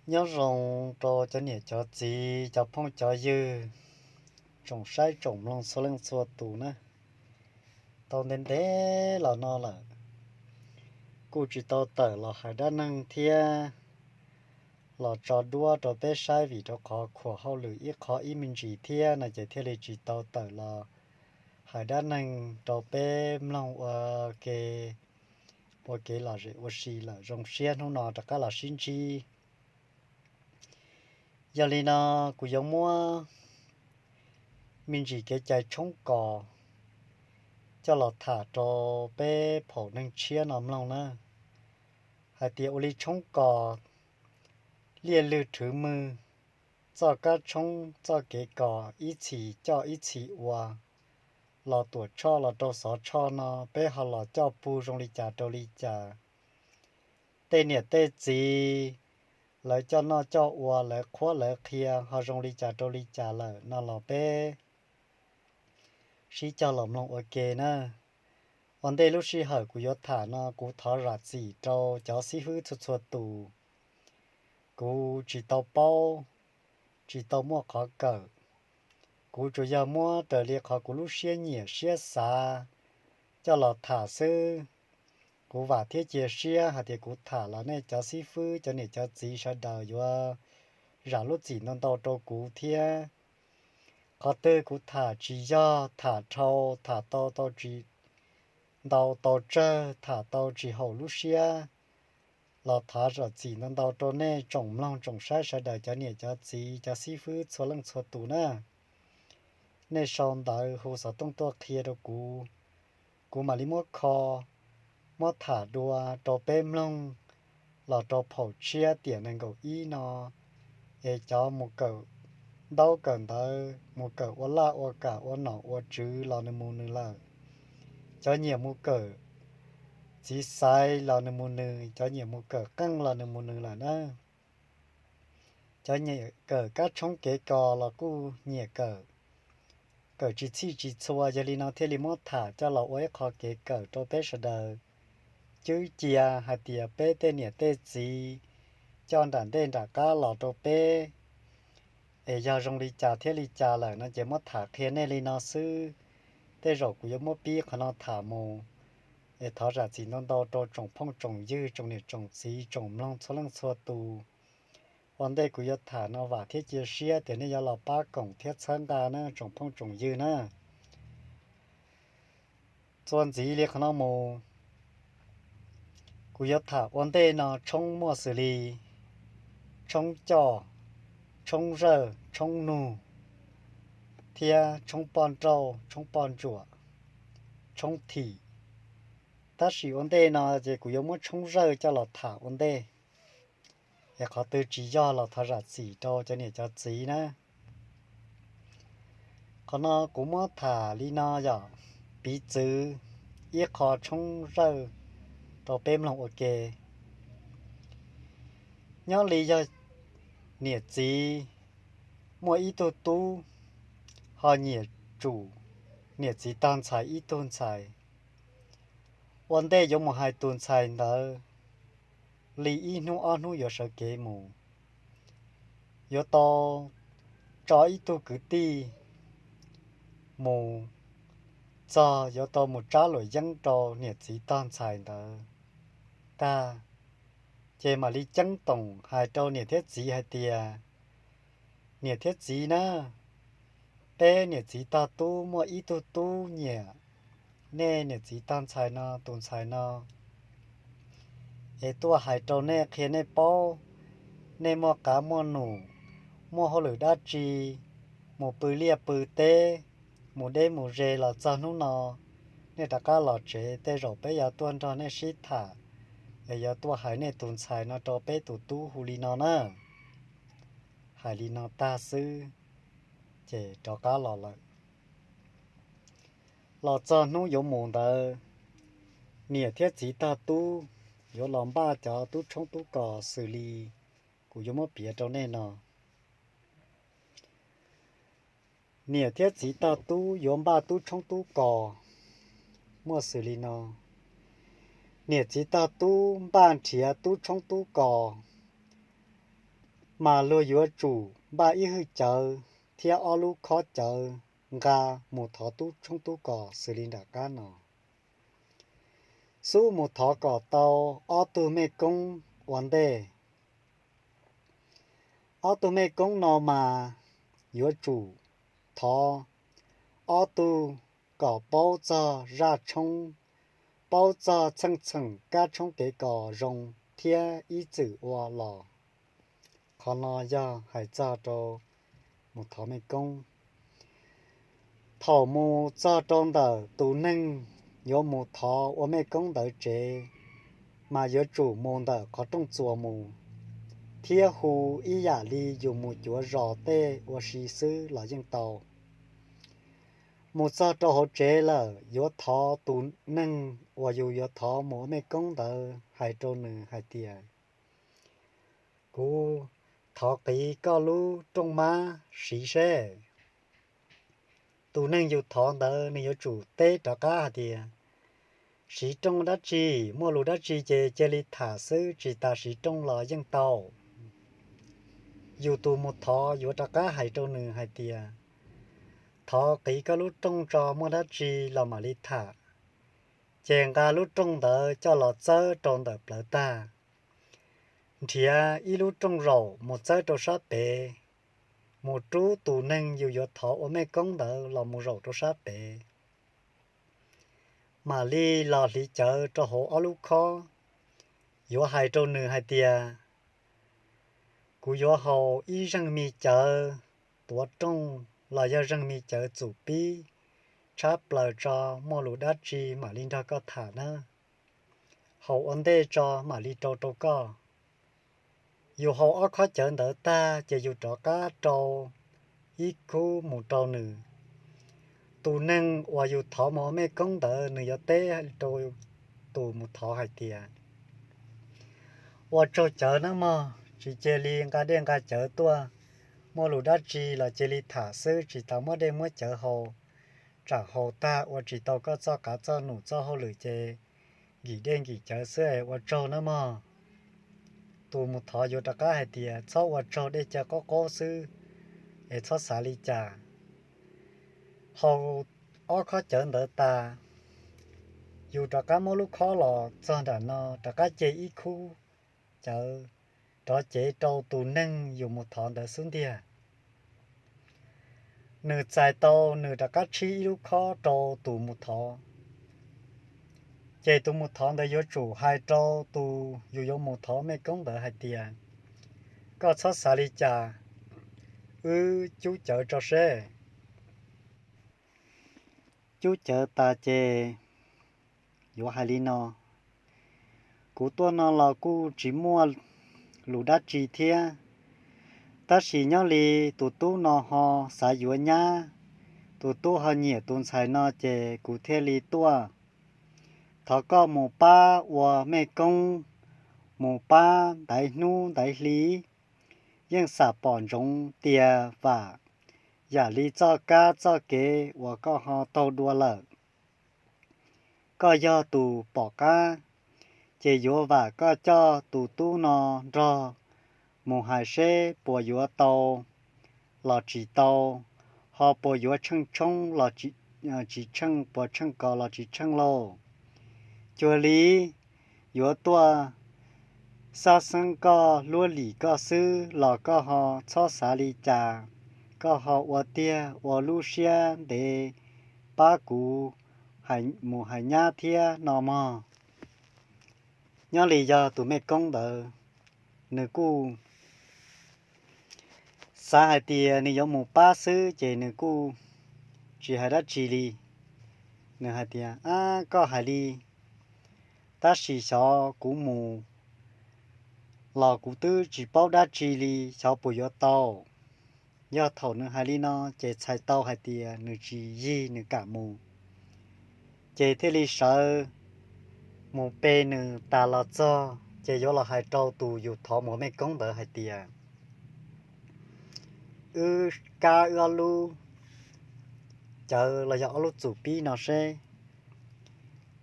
Nyob zoo rau cov niam cov txiv, cov phooj cov ywg, tsoom saib tsoom mloog txhua leej txhua tus na. Tau ntev ntev los no lawm, kuj tsis tau tawm los hais dab neeg thiab los tso duab rau peb saib vim rau qhov khuam hauj lwm ib qho ib me ntsis thiab no ces thiaj li tsis tau tawm los hais dab neeg rau peb mloog ua ke, ua kev lom zem ua si lawm. Zoo siab hnub no rov qab los sib ntsib. Yog li no, kuv yuav muab me ntsis kev cai tshoob kos coj los tham rau peb phaum neeg tshiab no mloog na, hais tias ua li tshoob kos, liaj lwg rhwv mwg, txoj kab tshoob txoj kev kos ib txhis coj ib txhis ua, los Tuam Tshoj los rau Xov Tshoj no peb ho los coj pug zoo li cas rau li cas, tej niam tej txiv lawv coj noj coj ua, lawv qhuab lawv qhia ho zoo li cas rau li cas lawm no los peb sib cog los mloog ua ke na. Ua ntej lub sij hawm kuv yuav tham no kuv thov zam txim rau cov xib fwb txhua txhua tus. Kuv tsis tau paub, tsis tau muaj qhov kawm. Kuv tsuas yog muab raws li qhov kuv lub siab nyiam siab xav coj los tham xwb. Kuv vam thiab cia siab hais tias kuv tham los nej cov xib fwb, cov niam cov txiv sawv daws yuav zam lub txim ntau ntau rau kuv thiab. Qhov twg kuv tham tsis yog, tham dhau, tham tau tau tsis ntau, tau tsawg, tham tau tsis haum lub siab, los thov zam txim ntau ntau rau nej tsoom mloog tsoom saib sawv daws cov niam cov txiv cov xib fwb txhua leej txhua tus na. Nej sau ntawv hu xov tooj tuaj qhia rau kuv, kuv mam li muab kho, muab tham dua rau peb mloog los rau phaum tshiab tiam nees nkaum ib no. Es cov mus kawm ntaub kawm ntawv, mus kawm ua laj ua kam ua nom ua tswv los nws mus nws lawm. Cov nyiam mus kawm txiv xaiv los nws mus nws, cov nyiam mus kawm qeej los nws mus nws lawm na. Cov nyiam kawm kab tshoob kev kos los kuj nyiam kawm, kawm tsis txhij tsis txhua, yog li no thiaj li muab tham coj los ua ib qho kev kawm rau peb sawv daws cwb cia hais tias peb tej niam tej txiv coj nram ntej nram qab los rau peb. Es yog zoo li cas thiab li cas lawm no ces muab tham qhia nej li no xwb. Tej zaum kuv yuav muab pib qhov no tham mus, es thov zam txim ntau ntau rau tsoom phooj tsoom ywg, tsoom niam tsoom txiv, tsoom mloog txhua leej txhua tus. Ua ntej kuv yuav tham no vam thiab cia siab tias nej yuav los pab koom thiab txhawb nqa na tsoom phooj tsoom ywg na. Txuas ntxiv li qhov no mus, kuv yuav tham ua ntej no tshoob muaj xws li tshoob coj, tshoob zawj, tshoob nug, thiab tshoob poj nrauj, tshoob poj ntsuam, tshoob thim. Tab sis ua ntej no ces kuv yuav muab tshoob zawj coj los tham ua ntej, es qhov twg tsis yog los thov zam txim rau cov niam cov txiv na. Qhov no kuv muab tham li no yog piv txwv ib qho tshoob zawj rau peb mloog ua ke. Nyob li yog niam txiv muaj ib tug tub, ho nyiam tsum niam txiv tog ntxhais ib tug ntxhais. Ua ntej yuav mus hais tus ntxhais ntawd li ib hnub ob hnub yuav sawv kev mus, yuav tau tso ib tug kwv tij mus txog, yuav tau mus tsab luam yeeb rau niam txiv tog ntxhais ntawd tag, ces mam li ceeb toom hais rau niam thiab txiv hais tias, niam thiab txiv na, peb niam txiv tog tub muaj ib tug tub nyiam nej niam txiv tog ntxhais no, tus ntxhais no, es tuaj hais rau nej qhia nej paub, nej muaj qav muaj num, muaj hauj lwm dab tsi, mus pw liaj pw teb, mus deb mus ze los txog hnub no, nej rov qab los tsev tej zaum peb yuav tuaj nrog nej sib tham, es yuav tuaj hais nej tus ntxhais no rau peb tus tub hu li no na. Hais li no tag xwb, ces rov qab los lawm. Los txog hnub yuav mus ntawd, niam thiab txiv tog tub yuav los npaj cov tub tshoob tub kos xws li kuv yuav muab piav rau nej no. Niam thiab txiv tog tub yuav npaj tub tshoob tub kos muaj xws li no. Niam txiv tog tub npaj nrhiav tub tshoob tub kos Mas luag yuav tsum npaj ib hwj cawv thiab ob lub khob cawv nqa mus thov tub tshoob tub kos xws li nram qab no. Xub mus thov kom tau ob tug mej koob ua ntej. Ob tug mej koob no mas yuav tsum thov ob tug kom paub txog zaj tshoob, paub txog txheej txheem kab tshoob kev kos zoo thiab ib txwm ua los. Qhov no yog hais txog rau mus thov mej koob. Thaum mus txog rau ntawm tus neeg yuav mus thov ua mej koob ntawd tsev, mas yuav tsum mus ntawm qhov rooj txuas mus, thiab hu ib yam li yus mus cuav zos tej ua si xwb los yeej tau. Mus txog rau hauv tsev lawm, yuav thov tus neeg uas yus yuav thov mus ua mej koob ntawd hais rau nws hais tias, kuv thov qiv koj lub rooj mab siv seb. Tus neeg yus thov ntawd nws yuav tsum teb rov qab hais tias, siv rooj dab tsi, muaj lus dab tsi ces cia li tham xwb, tsis tas siv rooj los yeej tau. Yus tus mus thov yuav rov qab hais rau nws hais tias, thov qiv koj lub rooj tso, muaj dab tsi los mam li tham. Ces nqa lub rooj ntawd coj los txawb rau ntawm plawv tag, nrhiav ib lub rooj zaum mus txawb rau sab pem, mus rub tus neeg yus yuav thov ua mej koob ntawd los mus zaum rau sab pem. Mam li los hliv cawv rau hauv ob lub khob, yuav hais rau nws hais tias, kuv yuav haus ib zeeg me cawv tuav rooj los yog zeeg me cawv txum pib tshab plaws tso, muaj lus dab tsi mam li nrog koj tham nawb. Haus ua ntej tso mam li rau rau koj. Yus haus ob khob cawv ntawd tag ces yus rov qab rau ib khub mus rau nws. Tus neeg uas yus thov mus ua mej koob ntawd nws yuav teb rau tus mus thov hais tias, ua tsaug cawv nawb mog, tsis cia li nqa dej nqa cawv tuaj, muaj lus dab tsi los cia li tham xwb, tsis tas muab dej muab cawv haus, tsam haus tag ua tsis tau koj txoj qav txoj num txoj hauj lwm ces nkim dej nkim cawv xwb es ua tsaug nawb mog. Tus mus thov yuav rov qab hais tias, txhob ua tsaug, dej cawv qaub qaub xwb es txhob xav li cas. Haus ob khob cawv ntawd tas, yus rov qab muab lub khob los txog nram no, rov qab ce ib khub cawv rov cev rau tus neeg yus mus thov ntawd xub ntiag. Nws txais tau, nws rov qab tshib ib lub khob rau tus mus thov. Ces tus mus thov ntawd yuav tsum hais rau tus yus yuav mus thov mej koob ntawd hais tias, koj txhob xav li cas, wb cub cawv tso seb. Cub cawv tas ces yuav hais li no, kuv tuaj no los kuj tsis muaj lus dab tsi thiab, tab sis nyob li tus tub no ho xav yuav nyab, tus tub ho nyiam tus ntxhais no ces kuv thiaj li tuaj. Thov koj mus pab ua mej koob, mus pab ntaiv hnub ntaiv hli, yeej xam pom ntsoov tias vam yam li txoj kab txoj kev uas koj ho taug dua lawm. Koj yog tus pom qab, ces yuav vam koj coj tus tub no nrog mus hais seb puas yuav tau los tsis tau, ho puas yuav tsheej tshoob los tsis tsheej, puas tsheej kos los tsis tsheej lauj. Cuag li yuav tuaj xab xeeb koj luab lim koj xwb los koj ho txhob xav li cas, koj ho ua tiag ua lub siab ntev pab kuv mus hais nyab thiab no mog. Nyob li yog tus mej koob ntawd, nws kuj xav hais tias nws yuav mus pab xwb ces nws kuj tsis hais dab tsi li. Nws hais tias, ab, koj hais li, tab sis xyov kuv mus los kuv twb tsis paub dab tsi li, xyov puas yuav tau. Yog thaum nws hais li no ces txhais tau hais tias nws tsis yig nws kam mus, ces thiaj li sawv mus pe nws tas los txog ces yuav los hais rau tus yus thov mus mej koob ntawd hais tias, wb kab wb ob lub cawv los yog ob lub txum pib no seb.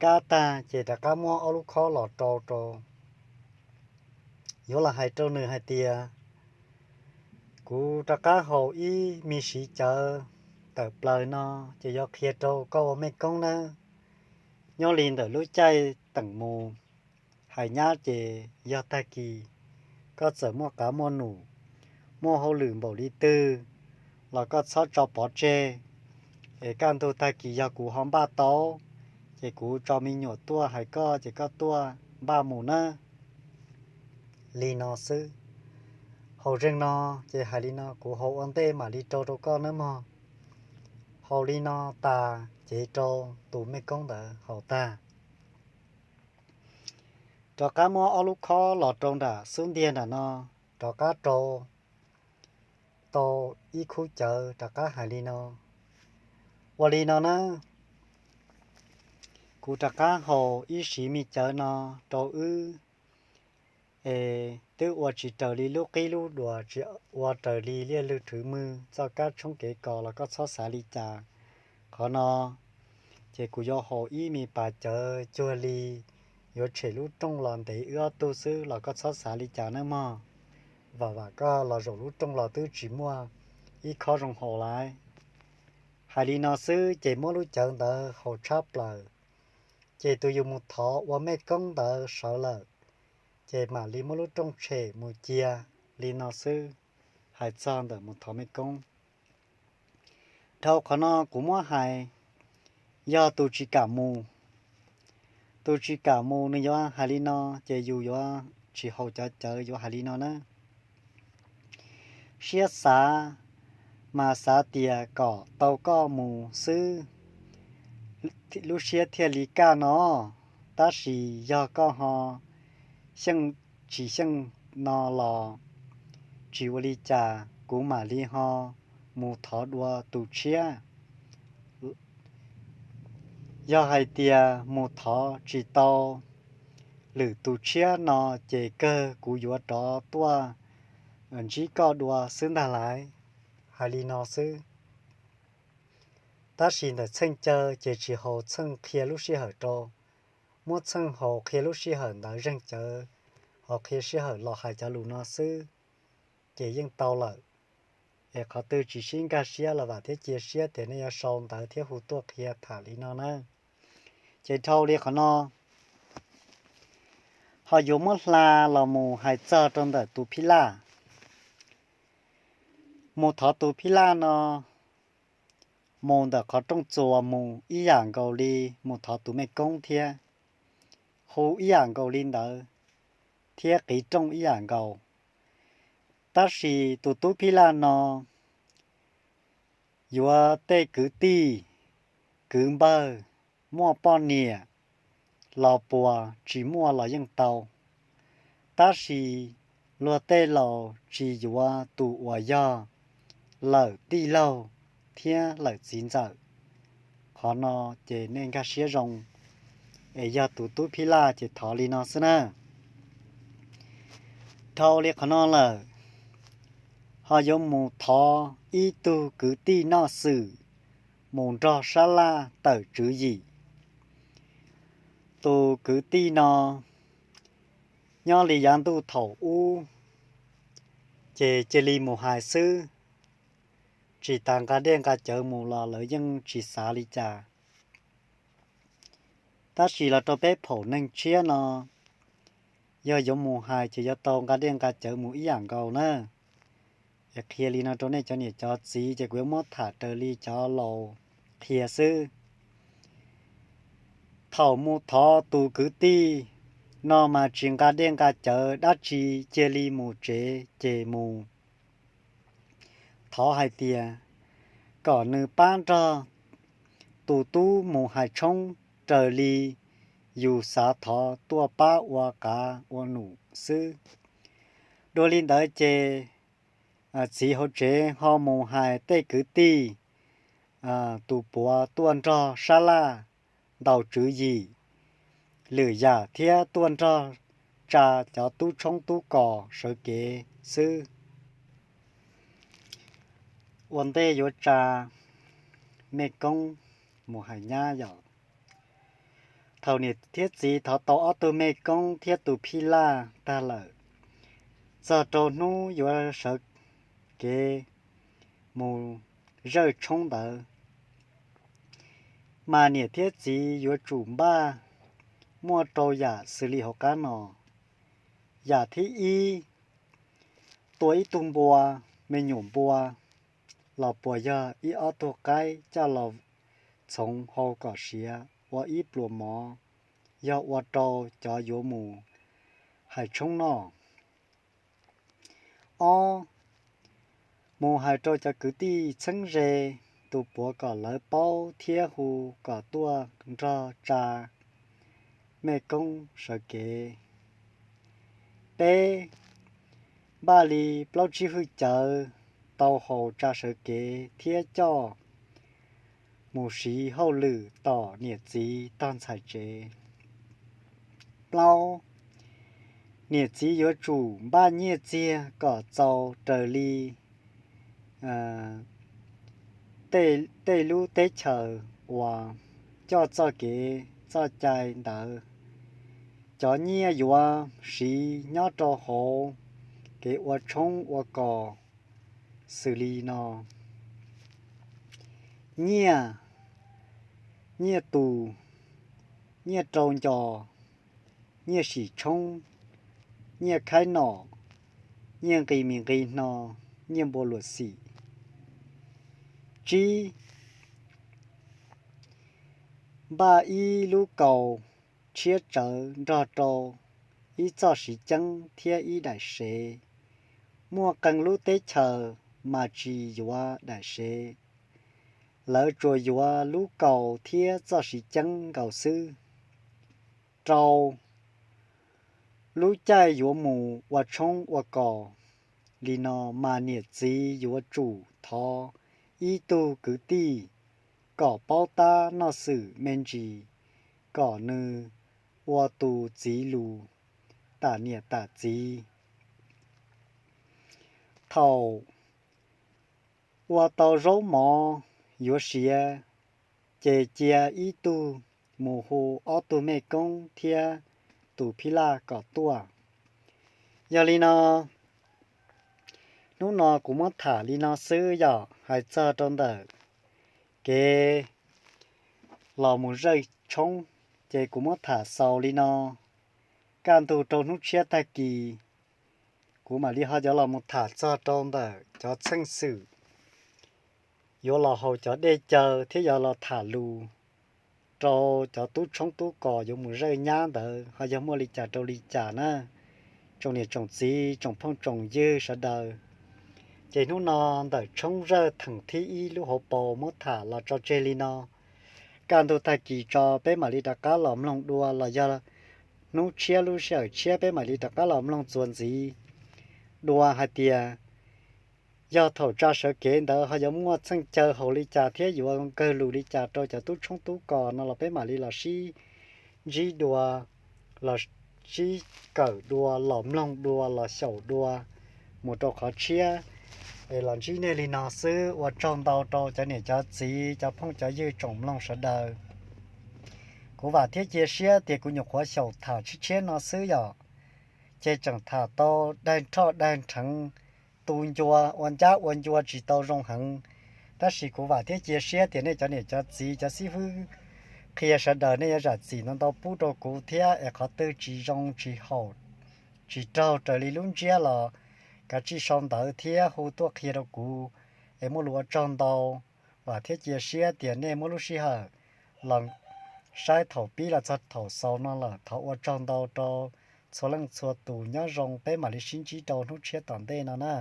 Kab tag ces rov qab muab ob lub khob los rau rau. Yuav los hais rau nws hais tias, Kuv rov qab haus ib me siv cawv tawm plaws no, ces yog qhia rau koj ua mej koob nawb. Nyob li ntawm lub caij teem mus, hais nyab ces yog tag kis koj txawm muaj qav muaj num, muaj hauj lwm npaum li twg los koj txhob tso pov tseg, es kaj ntug tag kis yog kuv ho npaj tau, ces kuv tso me nyuam tuaj hais koj ces koj tuaj npaj mus nawb. Li no xwb. Haus zeeg no ces hais li no, kuv haus ua ntej mam li rau rau koj nawb mog. Haus li no tas ces rau tus mej koob ntawd haus tag. Rov qab muab ob lub khob los rau nram xub ntiag nram no, rov qab rau tau ib khub cawv rov qab hais li no. Ua li no na, kuv rov qab haus ib siv me cawv no rau wb, es twb ua tsis raws li lub qib lub duas, tsis ua raws li liaj lwg rhwv mws txoj kab tshoob kev kos los koj txhob xav li cas. Qhov no ces kuv yuav haus ib me pas cawv cuag li yuav tshem lub rooj los ntev wb ob tug xwb los koj txhob xav li cas nawb mog. Vam vam koj los zaum lub rooj los twb tsis muaj ib khob zoo haus lawm. Hais li no xwb ces muab lub cawv ntawd haus tshab plaws, ces tus yus mus thov ua mej koob ntawd sawv lawm, ces mam li muab lub rooj tshem mus cia. Li no xwb, hais txog ntawm mus thov mej koob. Dhau qhov no kuv muab hais, yog tus tsis kam mus, tus tsis kam mus nws yuav hais li no, ces yus yuav tsis haus cov cawv, yuav hais li no na. Siab xav mas xav tias kom tau koj mus xwb, lub siab thiaj li kaj no. Tab sis yog koj ho xyeej tsis xyeej no los tsis ua li cas, kuv mam li ho mus thov dua tus tshiab. Yog hais tias mus thov tsis tau lwm tus tshiab no, ces kawg kuv yuav rov tuaj ntsib koj dua xwb ntag lauj. Hais li no xwb. Tab sis ntawm txheej caw ces tsis haus txheej qhia lub sij hawm rau, muab txheej haus qhia lub sij hawm ntawd zeeg cawv, ho qhia sij hawm los hais cov lus no xwb, ces yeej tau lawm. Es qhov twg tsis sib nkag siab los vam thiab cia siab tias nej yuav sau ntawv thiab hu tuaj qhia tham li no na. Ces dhau li qhov no, ho yuav muab hla los mus hais txog rau ntawm tus phij laj. Mus thov tus phij laj no, mus ntawm qhov rooj txuas mus ib yam nkaus li mus thov tus mej koob thiab, hu ib yam nkaus li ntawd, thiab qiv rooj ib yam nkaus. Tab sis tus tub phij laj no yuav tej kwv tij, kwv npawg, muaj poj niam los puas tsis muaj los yeej tau. Tab sis luag tej laus tsis yuav tus uas yog lawm tij laug thiab lawm txiv ntxawm. Qhov no ces nej nkag siab zoo, es yog tus tub phij laj ces thov li no xwb na. Dhau li qhov no lawm, ho yuav mus thov ib tug kwv tij noj xwm mus nrog sab laj tawm tswv yim. Tus kwv tij no nyob li yav ntuj thaum ub, ces cia li mus hais xwb, tsis tas nqa dej nqa cawv mus los lawv yeej tsis xav li cas. Tab sis los rau peb phaum neeg tshiab no, yog yuav mus hais ces yuav tau nqa dej nqa cawv mus ib yam nkaus na. Es qhia li no rau nej cov niam cov txiv, ces kuv yuav muab tham raws li cov laus qhia xwb. Thaum mus thov tus kwv tij no mas tsis nqa dej nqa cawv dab tsi, cia li mus tsev ces mus thov hais tias kom nws pab nrog tus tub mus hais tshoob raws li yus xav thov tuaj pab ua qav ua num xwb. Dua li ntawd ces txiv hauv tsev ho mus hais tej kwv tij, tus puav tuaj nrog sab laj ntaus tswv yim lwm yam thiab tuaj nrog tsa cov tub tshoob tub kos sawv kev xwb. Ua ntej yuav tsa mej koob mus hais nyab yom. Thaum niam thiab txiv thov tau ob tug mej koob thiab tus phij laj tag lawm, txog rau hnub yuav sawv kev mus zawj tshoob ntawd, mas niam thiab txiv yuav tsum npaj muaj rau yam xws li hauv qab no. Yam thib ib, tua ib tug npua, me nyuam npua los puas yog ib ob tug qaib coj los txhoov hau kom siav ua ib pluas mov, yog ua rau cov yuav mus hais tshoob noj. Ob, mus hais rau cov kwv tij txheeb ze, tus puav kom lawv paub thiab hu kom tuaj nrog tsa mej koob sawv kev. Peb, npaj li plaub tsib hwj cawv tau haus tsa sawv kev thiab coj mus siv hauj lwm tom niam txiv tog ntxhais tsev. Plaub, niam txiv yuav tsum npaj nyiaj txiag kom txaus raws li tej lub teb chaws uas coj txoj kev txoj cai ntawd. Cov nyiaj yuav siv nyob rau hauv kev ua tshoob ua kos xws li no: nyiaj, nyiaj tus, nyiaj rau ncos, nyiaj sim tshoob, nyiaj khaib nom, nyiaj nqi mis nqi hno, nyiaj npua luam xim. Tsib, npaj ib lub kaus tshiab tsawv nrog rau ib txoj siv ceeb thiab ib daim sev. Muaj qee lub teb chaws mas tsis yuav daim sev, lawv tsuas yuav lub kaus thiab txoj siv ceeb nkaus xwb. Rau, lub caij yuav mus ua tshoob ua kos li no mas niam txiv yuav tsum thov ib tug kwv tij kom paub tab noj xwm me ntsis, kom nws ua tus txiv lus tam niam tam txiv. Thaum ua tau zaub mov yuav siav, ces cia ib tug mus hu ob tug mej koob thiab tus phij laj kom tuaj. Yog li no, hnub no kuv muab tham li no xwb yom, hais txog rau ntawm kev los mus zawj tshoob, ces kuv muab tham xaus li no. Kaj ntug rau hnub tshiab tag kis, kuv mam li ho yuav los mus tham txog rau ntawm cov txheej xwm yuav los haus cov dej cawv thiab yuav los tham lus rau cov tub tshoob tub kos yuav mus zawj nyab ntawd ho yog muaj li cas rau li cas na. Tsoom niam tsoom txiv tsoom phooj tsoom ywg sawv daws, ces hnub no ntawm tshoob zawj theem thib ib lub hauv paus muab tham los tso tseg li no. Kaj ntug tag kis tso peb mam li rov qab los mloog dua los yog hnub tshiab lub sij hawm tshiab peb mam li rov qab los mloog txuas ntxiv dua hais tias yog thaum tsa sawv kev ntawd ho yuav muaj txheej caw haus li cas thiab yuav nkawg lus li cas rau cov tub tshoob tub kos no los peb mam li los sib ntsib dua, los sib kawm dua, los mloog dua, los xyaum dua mus rau qhov tshiab. Es los ntsib nej li no xwb, ua tsaug ntau rau cov niam cov txiv cov phooj cov ywg tsoom mloog sawv daws. Kuv vam thiab cia siab tias kuv nyuam qhuav xyaum tham tshiab tshiab no xwb yom, ces tseem tham tau daig nrhoj daig nrheev, tu ncua ua ncab ua ncua tsis tau zoo heev. Tab sis kuv vam thiab cia siab tias nej cov niam cov txiv cov xib fwb qhia sawv daws nej yuav zam txim ntau ntau pub rau kuv thiab, es qhov twg tsis zoo tsis haum tsis raug raws li lub ntsiab los kav tsij sau ntawv thiab hu tuaj qhia rau kuv, es muaj lus ua tsaug ntau. Vam thiab cia siab tias nej muab lub sij hawm los saib thaum pib los txog thaum xaus no lawm, thov ua tsaug ntau rau txhua leej txhua tus, nyob zoo peb mam li sib ntsib rau hnub tshiab tom ntej no na.